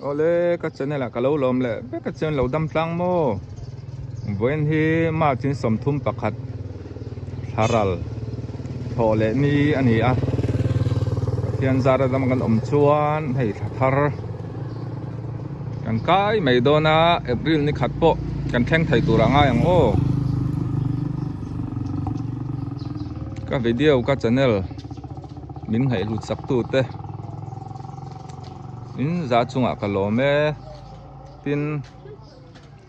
Awle ka channel ah ka lo lawm leh vek a chuan lo dam tlang maw vawiin hi March in 31 thlaral thawh leh ni a ni a Pathian zara dam kan awm chuan hei thla thar kan kai mai dawn a April ni khat pawh kan thleng thei tur ah ngai ang aw ka video ka channel min ngaihhlut sak tu te. In za chungah ka lawm e tin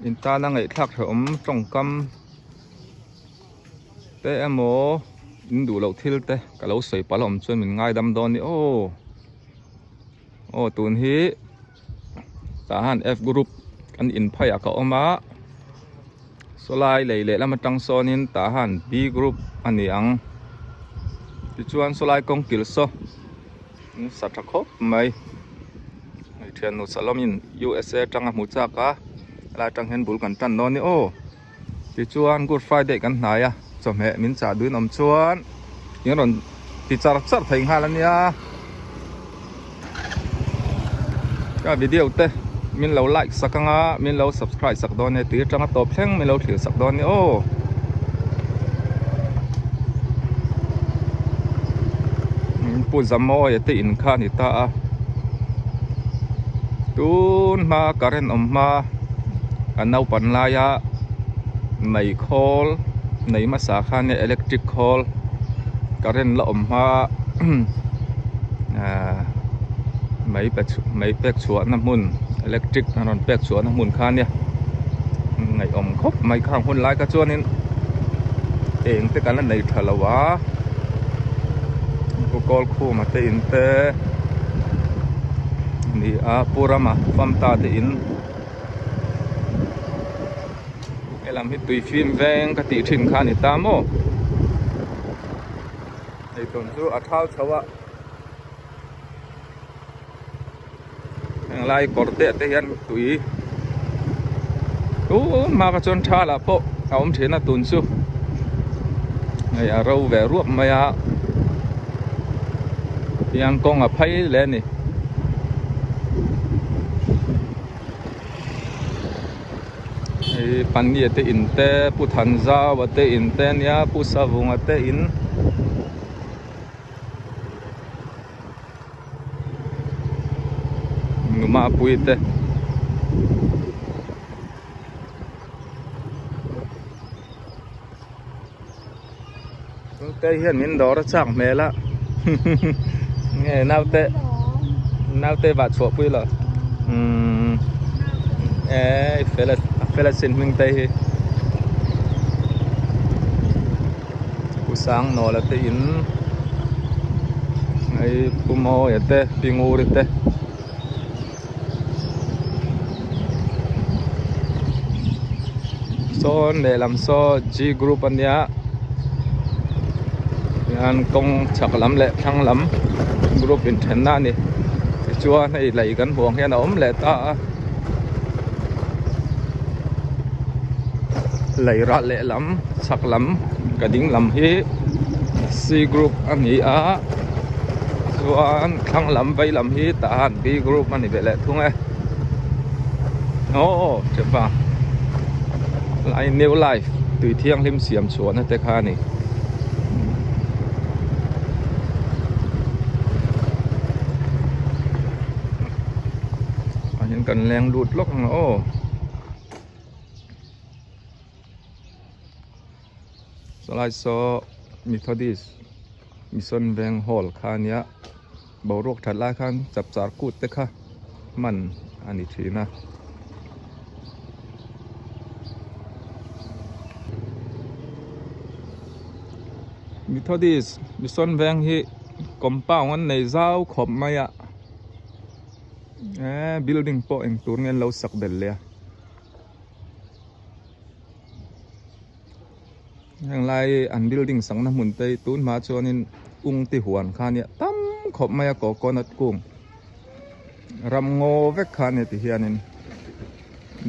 in tana ngaihthlak hrehawm tawngkam te emaw in duh loh thil te ka lo sawi palh awm chuan min ngaidam dawn ni aw aw tun hi tah hian F group kan in phaiah ka awm a sawlai lei lehlam atang sawnin tah hian B group a ni ang tichuan sawlai kawng kil saw. In sa tha khawp mai hei thiannu Salomin USA atanga hmu chak a helai atang hian bul kan tan dawn a ni aw tichuan good friday kan hnai a chawhmeh min chah duhin awm chuan in rawn ti char char thei nghal a nia ka video te min lo like sak anga min lo subscribe sak dawn nia tui atanga tawp thleng min lo thlir sak dawn a ni aw. Pu Zamawia te in kha a ni ta a tun hma current awm hma a naupan laia mei khawl nei hmasa khan electric khawl current la awm hma ahh mei pe mei pek chhuahna hmun electric an rawn pek chhuahna hmun kha ania ngaihawm khawp mai khang hun lai kha chuanin eng te kan la nei tha lo a pu Kawlkhuma te in te ni a Pu Rama Famta te in helam hi tui fim veng ka tih thin kha a ni ta maw hei tun chu a thau chho a. Heng lai kawr te ah te hian tui tun hma kha chuan tha lah pawh a awm thin a tun chu hei a ro ve ruap mai a tiang kawng a phei hle a ni. Hei pania te in te Pu Thanzaua te in te ania Pu Savunga te in. Numa pui te Naute hian min dawr a chak hmel a nge naute naute vah chhuah pui lo umm e fel a fel a sin hming te hi Pu Sangnawla te in hei Pu Mawia te Pi Nguri te sawn lehlam saw G group a nia hian kawng chhak lam leh thlang lam group inthenna a ni tichuan hei lei kan hmuh ang hian a awm leh ta a. Lei rah lehlam chhak lam ka ding lam hi C group a ni a chuan thlang lam vei lam hi tah hian B group a ni ve leh thung e aw chepa lai new life tui thianghlim siam chhuahna te kha a ni. Ah hian kan leng lut lawk ang aw. Sawlai saw Methodist Mission Veng Hall kha a nia boruak that lai khan chapchar kut te kha hman a ni thin a. Methodist Mission Veng hi compound an nei zau khawp mai a. Eee building pawh eng tur nge an lo sak belh leh a heng lai an building sakna hmun te hi tun hma chuanin ung ti huan kha ania tam khawp mai a coconut kung ram ngaw vek kha ania ti hianin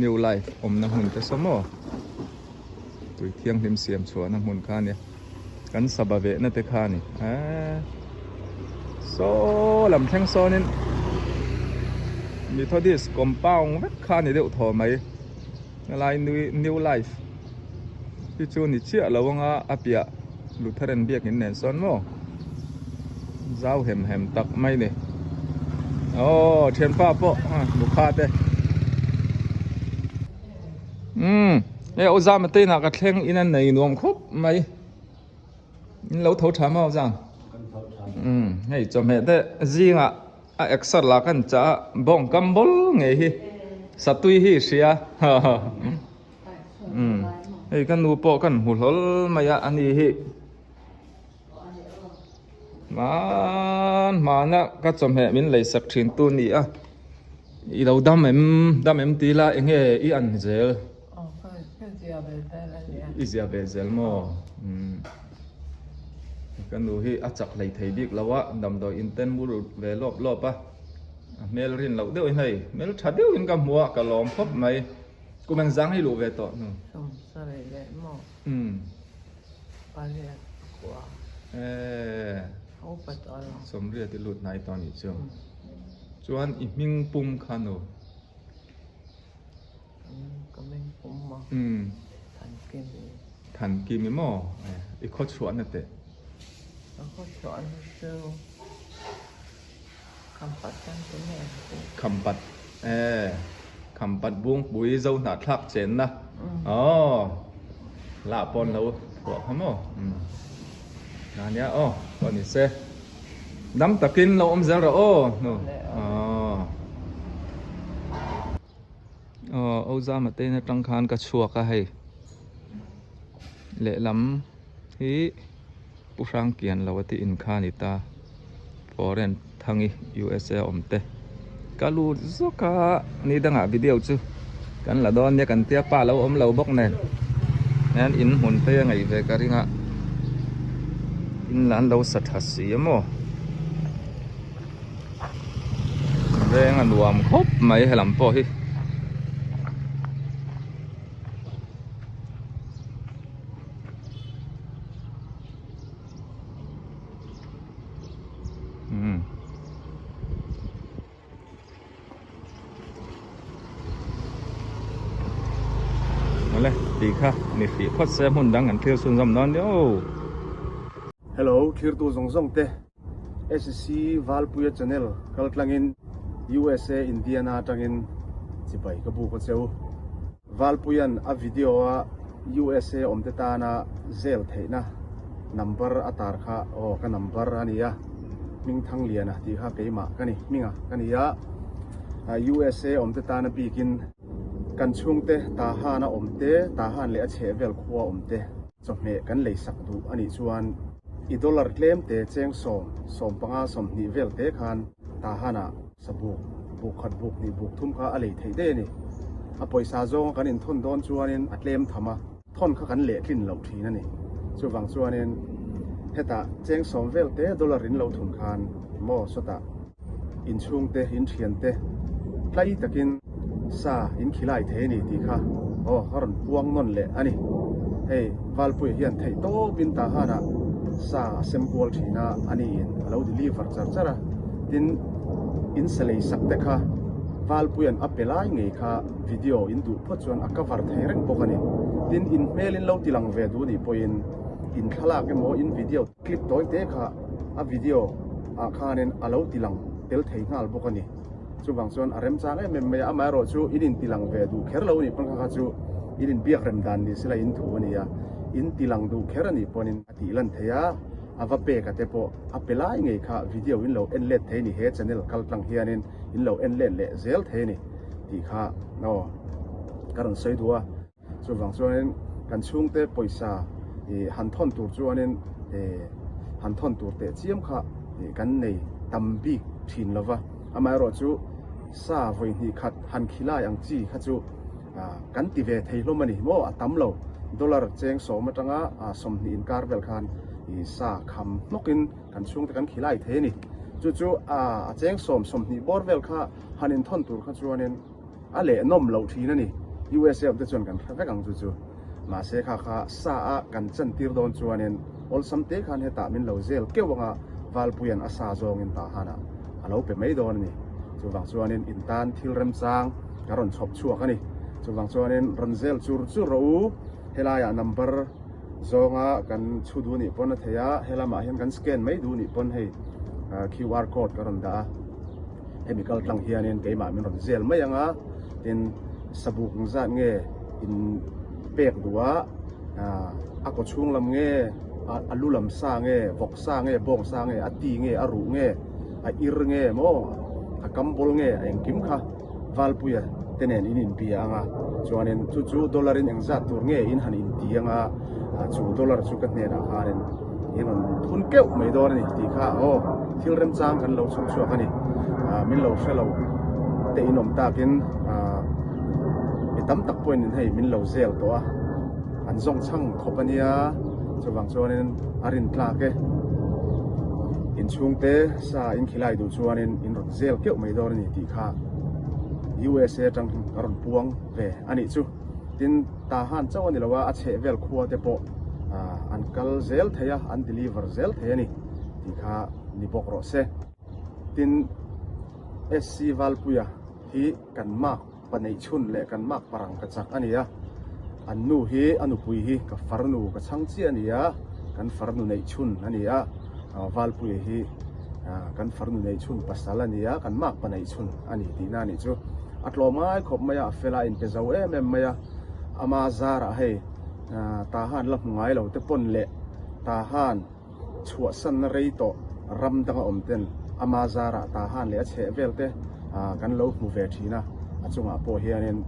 new life awmna hmun te saw maw tui thianghlim siam chhuahna hmun kha ania. Kan sava vehna te kha a ni eee saw lam thleng sawnin Methodist compound vek kha a ni deuh thaw mai helai new life hi chu ni chiah lo anga a piah Lutheran biakin nen sawn maw zau hem hem tak mai ni aw thianpa pawh mukha te umm hei aw zam te inah ka thleng in a nei nuam khawp mai. In lo tho tha maw zang? Umm hei chawhmeh te zingah a exer lah kan chah a bawng kam bawl ngei hi satui hi hria umm hei ka nu pawh kan hmu hlawl mai a ani hi hman hmana ka chawhmeh min lei sak thin tu ni a i lo dam em dam em ti la enge i an zel. I zia ve zel maw? Umm ka nu hi a chak hlei thei bik lo a, damdawi in ten mu rut ve lawp lawp a, a hmel rin loh deuhin hei hmel tha deuhin ka hmu a, ka lawm khawp mai. Kum eng zang hi luh ve tawh nu? 70 leh maw? Umm. Pariat kua. Eee. A upa tawh lo. Sawmriat i lut hnai tawh a nih chu. Chuan i hming pum kha nu? Than Kimi maw? I khaw chhuahna teh. Khampat e Khampat Bungpui zo hnahthlak chenna aw lah pawn lo phuah kha maw ania aw pawh ni se. Dam takin lo awm zel rawh aw nu aw. Aw Ozama te in atang khan ka chhuak a hei lehlam hi Pu Hrangkian lo a tih in kha a ni ta foreign thangi USA awm te ka lut zawk a ni dangah video chu kan la dawn nia kan tia pa lo awm lo bawk nen hian in hmun phei a ngaih ve ka ring a in lah an lo sa tha si a maw. Veng a nuam khawp mai helam pawh hi. Umm. Awle tih kha ni hrih phawt se hmun dang kan thlir chhunzawm dawn nia aw. Hello thirtu zawng zawng te. SC Valpuia channel kaltlangin USA Indiana atangin chibai ka buk a cheu. Valpuia'n a video a USA awmte tana zel theihna number a tar kha aw ka number a ni a, Hmingthangliana tih kha keimah ka ni, hminga ka ni a, USA awmte tana bikin kan chhungte Tahan a awmte, Tahan leh a chhehvel khua awmte. Chawhmeh kan lei sak duh a nih chuan i dollar tlem te cheng sawm, 15, 20 vel te khan Tahan-ah sabuk, buk khat buk hnih buk thum kha a lei theih daih a ni. A pawisa zawnga kan inthawn dawn chuanin a tlem tham a, thawn kha kan lehtlin loh thin a ni. Chuvang chuanin hetah cheng sawm vel te dollar in lo thun khan maw sawtah inchhungte, inthiante tlai takin sa in khilai thei a ni tih kha aw a rawn puang nawn leh a ni. Hei Valpuia hian theih tawpin Tahan-ah sa a sem kual thin a, a niin a lo deliver char char a. Tin, in sa lei sak te kha Valpuia'n a pe lai ngei kha video in duh phawt chuan a cover thei reng bawk a ni. Tin, in hmel in lo tilang ve duh nih pawhin in thlalak emaw in video Clip tawi te kha a video ah khanin a lo ti lang tel thei nghal bawk a ni. Chuvang chuan a remchang em em mai a, amaherawh chu in inti lang ve duh kher lo a nih pawn kha kha chu in inbiak rem dan ni sela in thu a ni a, in ti lang duh kher a nih pawnin a tih lan thei a, a va pek a te pawh a pe lai ngei kha video in lo en let thei a ni, he channel kal tlang hianin in lo en let leh zel thei a ni tih kha aw ka rawn sawi duh a. Chuvang chuanin kan chhungte pawisa ih han thawn tur chuanin ih han thawn tur teh chiam kha ih kan nei tam bik thin lo va. Amaherawh chu sa vawi hnih khat han khilai ang chi kha chu ah kan ti ve thei hlawm a ni maw a tam lo. Dollar cheng sawm atanga ah 20 inkar vel khan ih sa kham hnawkin kan chhungte kan khilai thei a ni. Chu chu ah a cheng sawm 20 bawr vel kha han inthawn tur kha chuanin A leh nawm loh thin a ni. USA awm te chuan kan hre vek ang chu chu. Mahse kha kha sa a kan chan tir dawn chuanin awlsam te khan hetah min lo zel keuh anga Valpuia'n a sa zawngin Tahan-ah a lo pe mai dawn a ni. Chuvang chuanin in tan thil remchang ka rawn chhawp chhuak a ni. Chuvang chuanin rawn zel chur chur rawh u. Helaiah number zawnga kan chhu duh nih pawn a thei a, helamah hian kan scan mai duh nih pawn hei QR code ka rawn dah a. Hemi kal tlang hianin keimah min rawn zel mai ang a, tin sabuk zat nge in pek duh a, a kaw chhung lam nge, a lu lam sa nge, vawk sa nge, bawng sa nge, a ti nge, a ruh nge, a ir nge maw, a kam bawl nge, a engkim kha Valpuia te nen in inbia ang a, chuanin chu chu dollar in engzat tur nge in han inti ang a, chu dollar chu ka hnenah khanin in rawn thun keuh mai dawn a ni tih kha aw thil remchang kan lo chhawp chhuak a ni. Min lo hre lo te in awm takin mi tam tak pawhin hei min lo zel tawh a, an zawng chhang khawp a nia, chuvang chuanin a rin tlak e. Inchhungte sa in khilai duh chuanin in rawn zel keuh mai dawn a ni tih kha USA atang ka rawn puang ve a nih chu. Tin, Tahan chauh a ni lo a, a chheh vel khua te pawh an kal zel thei a, an deliver zel thei a ni tih kha ni bawk rawh se. Tin, SC Valpuia hi kan mark pa neih chhun leh kan mark parang ka chak a ni a, an nu hi a nupui hi ka farnu ka chhang chiah a ni a, kan farnu neih chhun a ni a, Valpuia hi kan farnu neih chhun pasal a ni a, kan mark pa neih chhun a ni tihna a nih chu. A tlawm ngai khawp mai a, a fel a, a inpe zo em em mai a, ama zarah hei Tahan la hmu ngai lo te pawn leh Tahan chhuahsanna rei tawh ram danga awm ten ama zarah Tahan leh a chheh vel te kan lo hmu ve thin a, a chungah pawh hianin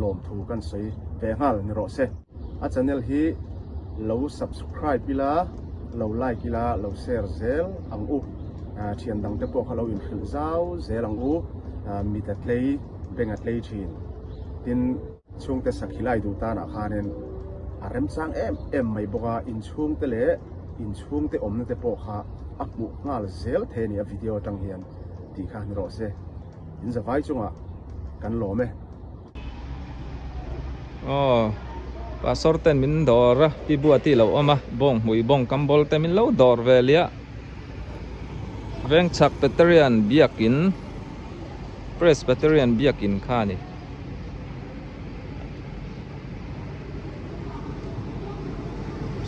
lawmthu kan sawi ve nghal ni rawh se. A channel hi lo subscribe ila, lo like ila, lo share zel ang u. Thian dang te pawh kha lo inhrilh zau zel ang u. Mit a tlei, beng a tlei thin. Tin, chhungte sakhi lai duh tanah khanin a remchang em em mai bawk a, inchhungte leh inchhungte awmna te pawh kha a hmuh nghal zel thei a ni a video atang hian tih kha ni rawh se. In zavai chungah kan lawm e. Aw pastor ten min dawr a pi bua tih lo awm a bawng hmui bawng kam bawl te min lo dawr ve liah Vengchhak Peterian biakin Presbyterian biakin kha a ni.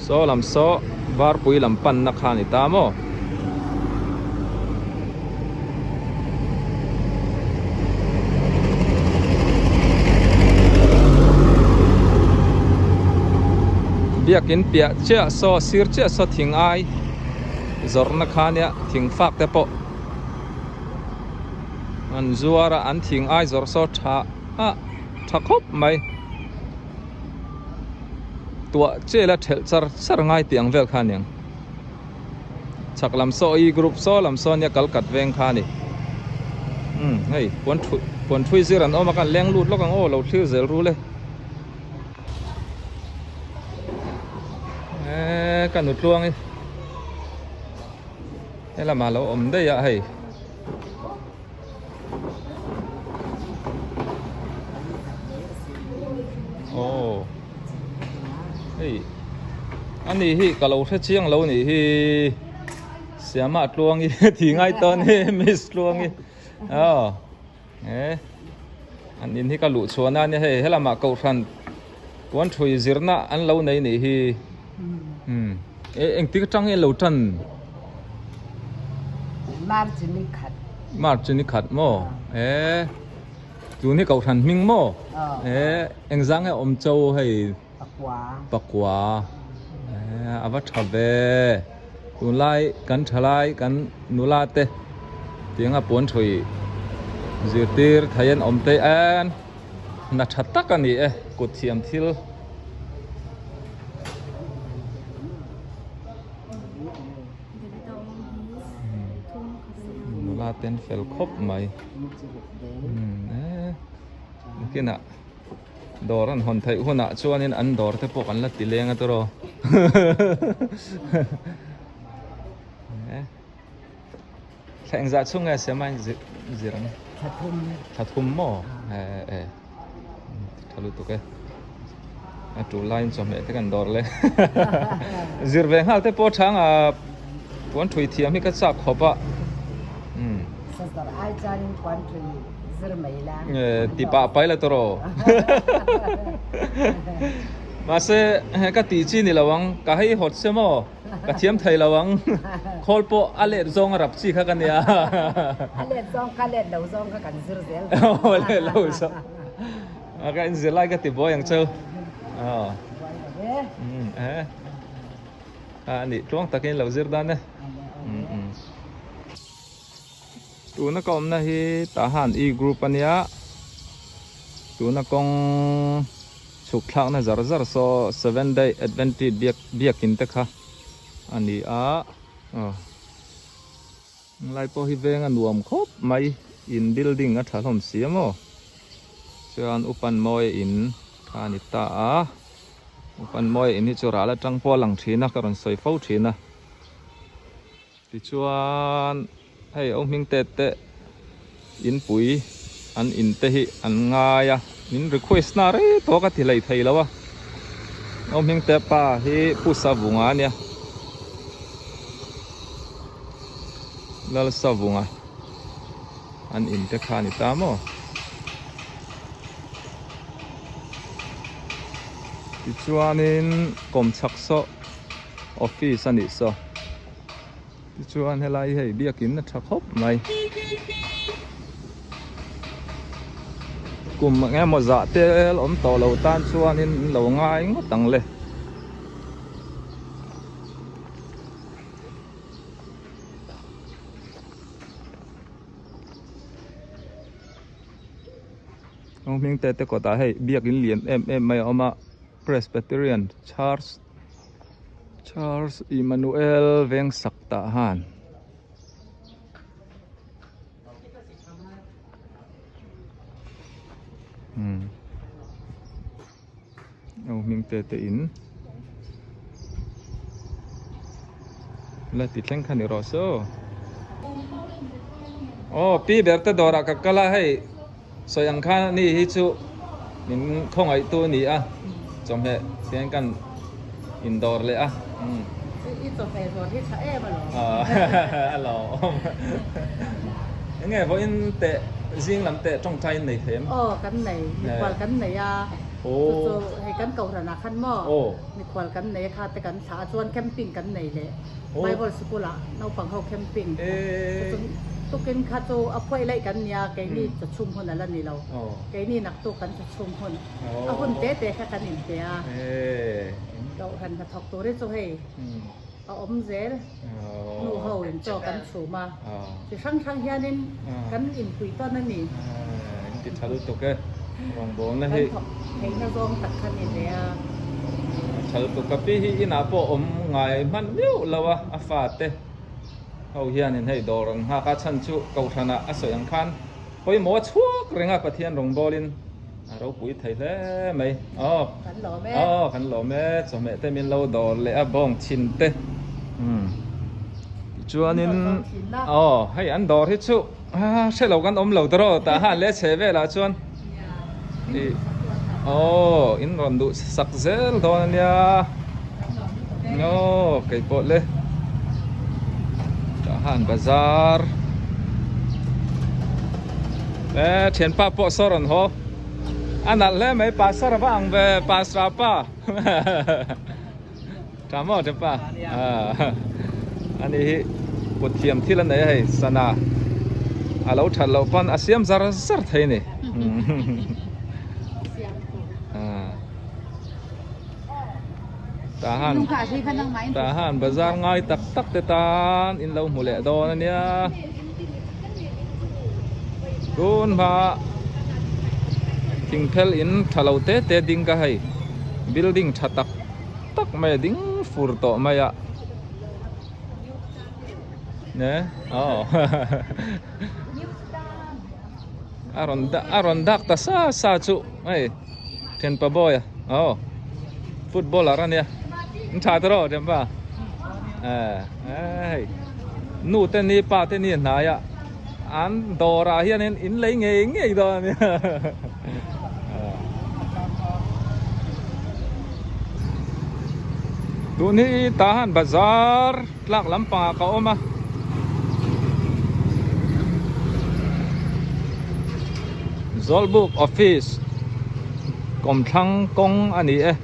Saw lam saw varpui lam panna kha a ni ta maw? Biakin piah chiah saw sir chiah saw thing ai zawrhna kha nia thing fak te pawh an zuar a an thing ai zawrh saw tha a tha khawp mai. Tuah chela thelh char char ngai tih ang vel kha aniang. Chhak lam saw i group saw lam saw nia kal kat veng kha ani. Umm hei puan thu puan thui zir an awm a kan leng lut lawk ang aw lo thlir zel ru le. Eee ka nu tluang i helamah lo awm daih a hei. Aw hei ani hi ka lo hre chiang lo nih hi Siama Tluangi thi ngai tawn hi Miss Tluangi aw e an in hi ka luh chhuah na ania hei helamah kohhran puan thui zirna an lo nei nih hi umm e engtik atang hian lo tan. March ni khat. March ni khat maw? E tun hi kohhran hming maw? E engzang nge awm cho hei? Pakua. Pakua. E a va tha ve. Tunlai kan thalai kan nula te tianga puan thui zirtir thei an awm te en hna tha tak a ni e kut thiam thil. Nula ten fel khawp mai nakinah dawr an hawn theih hunah chuanin an dawr te pawh kan la ti leng a tawrh aw thla engzah chhung nge siam a zir ang thla thum maw e tha lutuk e a tul laiin chawhmeh te kan dawr le zir ve nghal te pawh a chhang a puan thui thiam hi ka chak khawp a. Chawzawrh ai chuanin puan tui zir mai la. Ti pah pai la tawh rawh. Mahse ka tih chi ni lo ang, ka hei hawt se maw? Ka thiam thei lo ang. Khawl pawh a let zawng a rap chi kha ka nia. A let zawng kha let lo zawng kha kan zir zel. Aw let lo zawng. Ka inzir lai ka ti buai ang cheu. Buai lo e. A nih tluang takin lo zir dan e. Tuna ka awmna hi Tahan E Group a nia. Tuna kawng chhuk thlakna zar zar saw Seven Day Adventist biak biakin te kha a ni a. Aw lai pawh hi veng a nuam khawp mai in building a tha hlawm si a maw. Chuan Upan Mawi in kha a ni ta a. Upan Mawi in hi chu ral atang pawh a lang thin a ka rawn sawi fo thin a. Tichuan hei au hming te te inpui an in te hi an ngai a, min request na rei tawh ka ti hlei thei lo a, au hming te pa hi Pu Savunga a nia, Lal Savunga an in te kha a ni ta maw. Tichuanin kawmchhak saw. Office a nih saw tichuan helai hi hei biakin a tha khawp mai kum eng emaw zah te awm tawh lo tan chuanin an lo ngai ngawt ang le. Hming te te kawtah hei biakin lian em em mai a awm a Presbyterian Church. Charles Emmanuel Vengsak tah han umm aw hming te te in la ti thleng kha ni rawh se aw aw pi ber te dawrah ka kal a hei. Sawi ang khan ani hi chu min khawngaih tu a ni a, chawhmeh tiang kan indawr leh a. I chawhmeh zawr hi tha em alawm. A lawm. Enge vawiin teh zing lam teh tawngtai in nei thei em? Aw kan nei, mikhual kan nei a, chu chu hei kan kohhran ah khan maw mikhual kan nei a kha te kan thlah a chuan camping kan nei leh. Bible sikul ah naupang ho camping chu chu tukin kha chu a phuaih laih kan nia keini chaw chhum hun a la ni lo keini naktuk kan chaw chhum hun a hun te te kha kan in pe a kohhran hnathawk tur hi chu hei a awm zel nu ho in chaw kan chhum a chi hrang hrang hianin kan inpui tawn a ni. In ti tha lutuk e rawngbawlna hi. Kan thawk theihna zawng tak kha ni ve a. A tha lutuk ka pi hi inah pawh awm ngai hman miauh lo a a fate ho hianin hei dawr an nghak a chhan chu kohhranah a sawi ang khan pawimawh a chhuak reng a Pathian rawngbawlin a ropui thei hle mai aw Kan lawm e. Aw kan lawm e chawhmeh te min lo dawr leh a bawng chhin te umm tichuanin aw hei an dawr hi chu hre lo kan awm lo tawh tah han leh chhe velah chuan ih aw in rawn duh sak zel dawn a nia aw kei pawh le tah han bazar e thianpa pawh saw rawn haw a nalh hle mai pastor a va ang ve pastor pa tha maw thianpa ani hi kut thiam thil a nei a hei sana a lo that loh pawn a siam zar zar thei a ni tahan tahan bazar ngai tak tak te tan in lo hmu leh dawn a nia tun hma thingphel in tha lo te te ding ka hei building tha tak tak mai a ding fur tawh mai a ne aw a rawn a rawn dak ta sa sa chu hei thianpa boy a aw footballer a nia in tha tawh rawh thianpa eh hei nu te ni pa te ni hnai a an dawr ah hianin in lei ngei ngei dawn a nia. Tun hi Tahan bazar tlak lampangah ka awm a. Zawlbuk office kawmthlang kawng a ni e.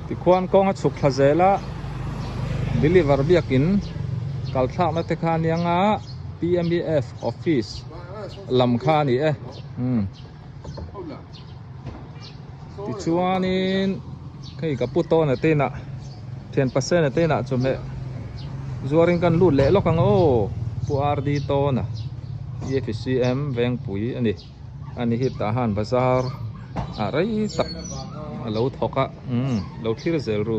Tikhuan kawng a chhuk thla zel a, deliver biakin kal thlakna te kha a nia nga PMEF office lam kha a ni e. Umm tichuanin hei ka pu tawn a te inah thian pasena te inah chawhmeh zuarin kan lut leh lawk ang aw pu RD tawna EFCM vengpui a ni. Ani hi tah han bazar ah rei tak a lo thawk a umm lo thlir zel ru.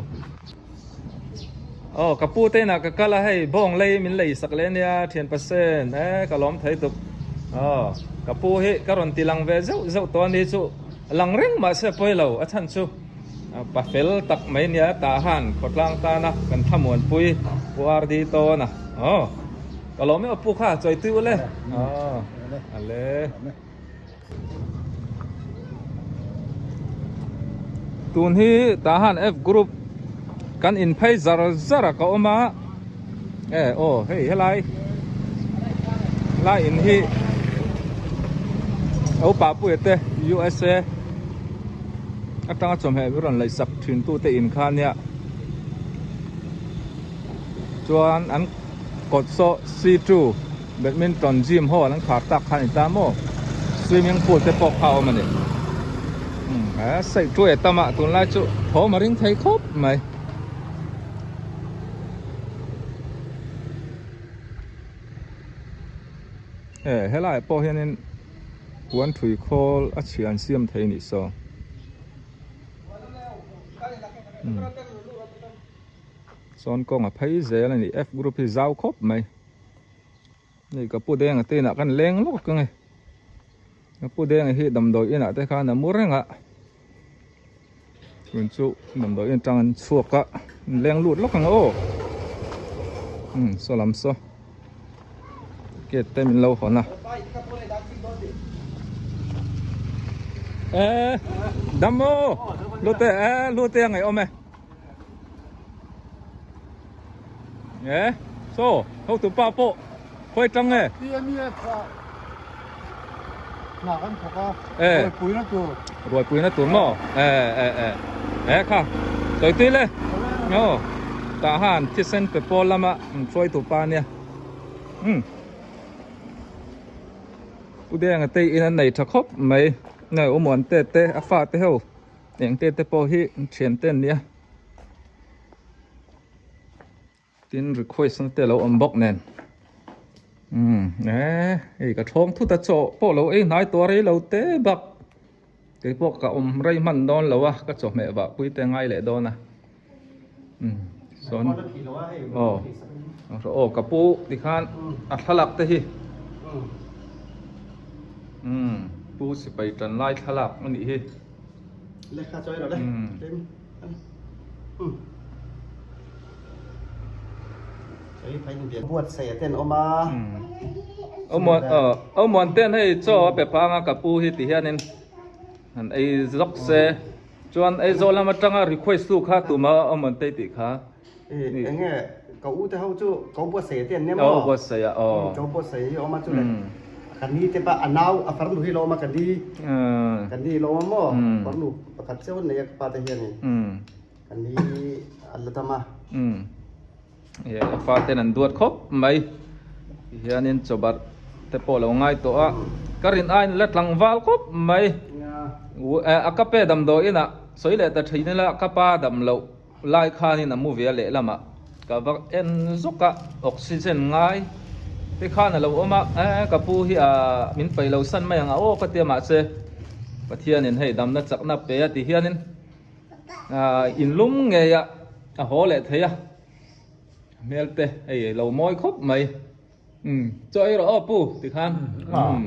Aw ka pu te inah ka kal a hei bawng lei min lei sak leh ania thian pasen e ka lawm thei tuk aw ka pu hi ka rawn ti lang ve zeuh zeuh tawh ani chu lang reng mahse pawi lo a chhan chu pa fel tak mai nia tah han khawtlang tana kan thlamuanpui pu RD tawn a aw. Ka lawm em a pu kha chawi tui ule. Aw ale. Tun hi tah han F group kan in phei zar zar a ka awm a. E aw hei helai lai in hi upa puia te USA atanga chawhmeh rawn laihsak thin tu te in kha nia chuan an kawt saw C2 badminton gym ho an khar tak kha a ni ta maw swimming pool te pawh kha a awm a ni umm he saih chu e tam a tunlai chu thawm a ring thei khawp mai. E helaiah pawh hianin puan thui khawl a chhia an siam thei a nih saw umm. Sawn kawng a phei zel a ni F group hi zau khawp mai hei ka pu denga te inah khan leng lawk ang e ka pu denga hi damdawi inah te khan a mu reng a tun chu damdawi in atang an chhuak a an leng lut lawk ang aw umm saw lam saw gate te min lo hawn a e dam aw hlute e hlute a ngaih awm e. E so hotu pa pawh khawi tang nge? PMEF ah hna kan thawk a, e ruaipui na tur. Ruaipui na tur maw? E e e e kha sawi tui le aw tah han thisen pe pawl lama an hruaitu pa nia umm Pu Denga te in an nei tha khawp mai nge u Muante te a fate ho. Eng te te pawh hi thian te an nia tin request na te alo awm bawk nen umm e hei ka thawng thut a chaw pawh lo ei hnai tawh rei lo te bak kei pawh ka awm rei hman dawn lo a ka chawhmeh vah pui te ngai leh dawn a umm sawn aw aw ka pu tikhan a thlalak te hi umm pu sipai tan lai thlalak a nih hi. Lehkha chawi rawh le. Tlem. Um. Chawi phai in biak. Buat sei aten awm a. Awmuan awmuan ten hei chaw a pe phang a ka pu hi ti hianin han ei zawk se chuan Aizawl lam atanga request tu kha tuma awmuan te tih kha. Enge ka u te ho chu ko buat sei aten nia maw. Ko buat sei a aw. Ko buat sei hi awm a chu le. Ka ni te pa a nau a farnu hi lo awm a ka ni. Ka ni lo awm a maw. Farnu pakhat cheu an nei a ka pa te hianin. Ka ni a la dam a. Ye a fa ten an duat khawp mai. Ti hianin chawbarh te pawh lo ngai tawh a. Ka rin aiin la tlangval khawp mai. A ka pe damdawi inah sawi leh ta thin ila ka pa dam loh. Lai khanin a mu ve a lehlamah ka va en zawk a, oxygen ngai te khan a lo awm a, e ka pu hi a min paih lo san mai ang a aw ka tia mahse Pathianin hei damna chakna pe a ti hianin ah inlum ngei a a haw leh thei a, hmel te hei lo mawi khawp mai umm chaw ei rawh aw pu ti khan umm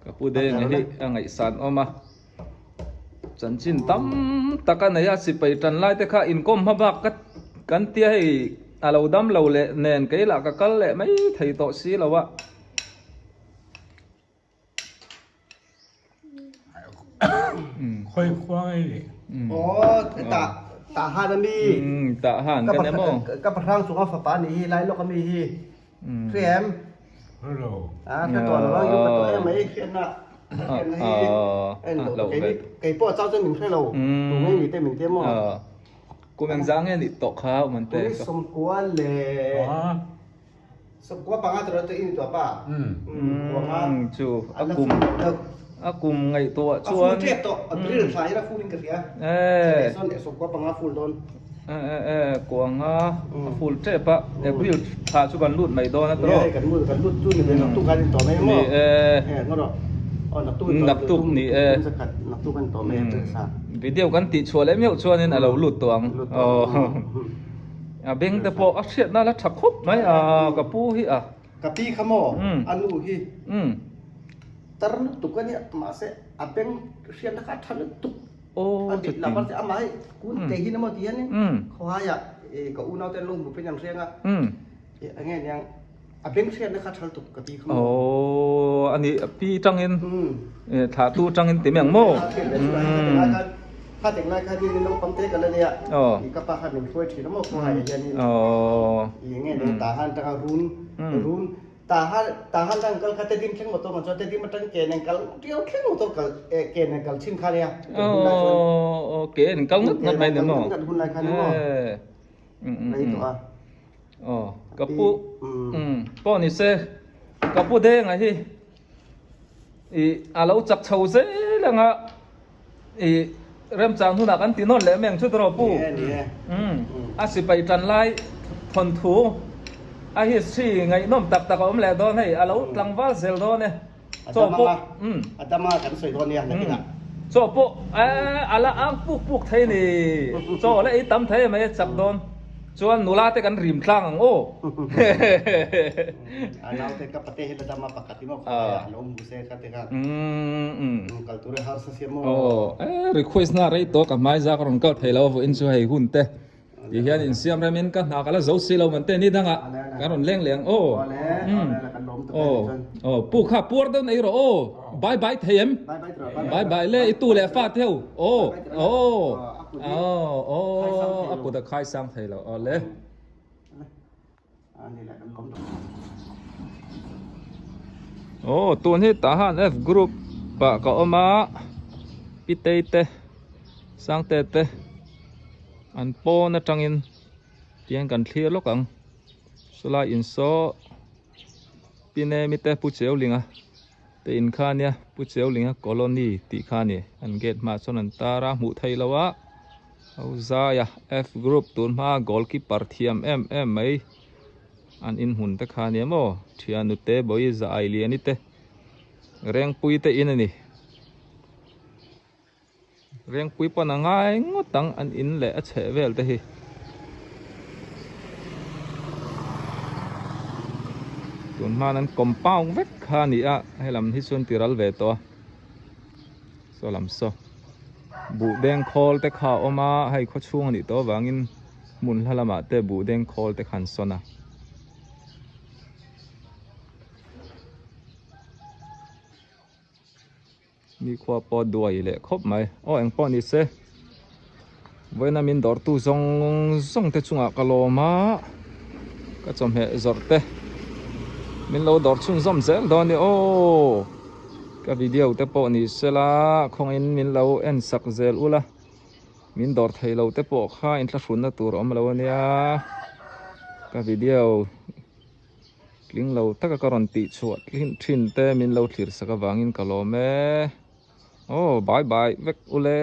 ka pu deng hi a ngaihsan awm a. Chanchin tam tak a nei a, sipai tan lai te kha inkawm hma bak ka kan tia hei a lo dam lo leh nen kei lah ka kal leh mai thei tawh si lo a. Khawi khuang ei leh. Aw hetah. Tah han a mi. Tah han ka ni maw? Ka pahrang chunga fapa a nih hi, lai lawk a mi hi. Hria em? Hre lo. A hre tawh lo a, i upa tawh em mai hriatna hriatna hi a en loh tawh. Kei pawh chau chuan min hre lo, tu ngei ni te min ti maw? Kum engzah nge nih tawh kha awm an te? Tuni 90 leh 90 panga tur a in tuah pa. Umm chu a kum a kum ngaihtuah chuan. A full tep tawh April thla hian a full in ka hria. Eh. Chuan 90 panga full dawn. Eh eh eh kuanga a full tep a April thla chu kan lut mai dawn a tawh. Ni kan lut kan lut chu ni ve naktuk kan in tawh mai maw. Ni eh. Eh ngaw rawh. Aw naktuk naktuk ni eh. Naktuk kan tawh mai April thla. Video kan tih chhuah leh meuh chuanin a lo lut tawh ang. Aw. A beng te pawh a hriatna la tha khawp mai a ka pu hi a. Ka pi kha maw a nu hi tar lutuk a nia mahse a beng hriatna kha a tha lutuk a dik lo mahse amah hi kun te hi emaw ti hianin khawhaiah ka unau te an lo hmu phei an hriang a enge niang a beng hriatna kha a tha lutuk ka pi kha maw. Aw a nih a pi tangin thlah tu tangin ti mai ang maw. Kha teng lai kha hian naupang te ka la nia i ka pa khan min hruai thin a maw khawhai ah hianin i nge nen tah han tanga run run tah han tah han tang kal kha tedim thleng motor man chuan tedim atang ke nen kal tiau thleng motor kal ke nen kal thin kha nia hun lai chuan ke nen kal ngat ngat mai ni maw ngat hun lai kha ni maw mai tawh a aw ka pu pawh ni se ka pu denga hi i a lo chak chho zel anga I remchang hunah kan ti nawn leh mai ang chu tawh pu. A sipai tan lai thawnthu a history ngaihnawm tak tak a awm leh dawn hei a lo tlangval zel dawn e. Chaw pawh a dama kan sawi dawn nia nakinah. Chaw pawh a la ang puk puk thei ni. Chaw la ei tam thei mai a chak dawn. Chuan nula te kan rim tlang ang aw. A naute ka pate hi la dam a pakhat hi maw khaw a lo hmu se kha te khan. Kal tur e harsa sia maw. Aw eh request na rei tawh ka hmai zak a rawn kal thei lo a vawiin chu hei hun te ti hian insiam rem in ka hna ka la zo si lo man te ni dangah kan rawn leng leh ang aw. Aw aw pu kha puar deuh nei rawh aw bye bye thei em. Bye bye le i tu leh fa te ho aw aw. Aw aw a kut a khai sang thei lo aw le. Aw tun hi tah han F group ah ka awm a Pitei te Sangte te an pawn atangin tiang kan thlir lawk ang sawlai in saw Pinemi te Pu Cheulinga. Te in kha ania Pu Cheulinga Colony tih kha a ni. An gate hmaah chuan an tar a, hmuh theih loh a ho zai a, F group tun hma goalkeeper thiam em em mai an inhmun te kha ania maw thianute bawi za ai liani te Rengpui te in a ni. Rengpui pawn a ngai ngawt ang an in leh a chheh vel te hi. Tun hman an compound vek kha a ni a, helam hi chuan ti ral ve tawh a. Saw lam saw buh deng khawl te kha a awm a, hei khaw chhung a nih tawh avangin hmun hla lamah te buh deng khawl te kha an sawn a. Nikhua pawh duai leh khawp mai. Aw eng pawh ni se. Vawiina min dawrtu zawng zawng te chungah ka lawm a. Ka chawhmeh zawrh te min lo dawr chhunzawm zel dawn ni aw. Ka video te pawh ni se la khawngin min lo en sak zel ula. Min dawr thei lo te pawh kha inthlahrunna tur a awm lo ania. Ka video. Tling lo taka ka rawn tih chhuah thin te min lo thlir sak avangin ka lawm e. Aw bye bye vek ule.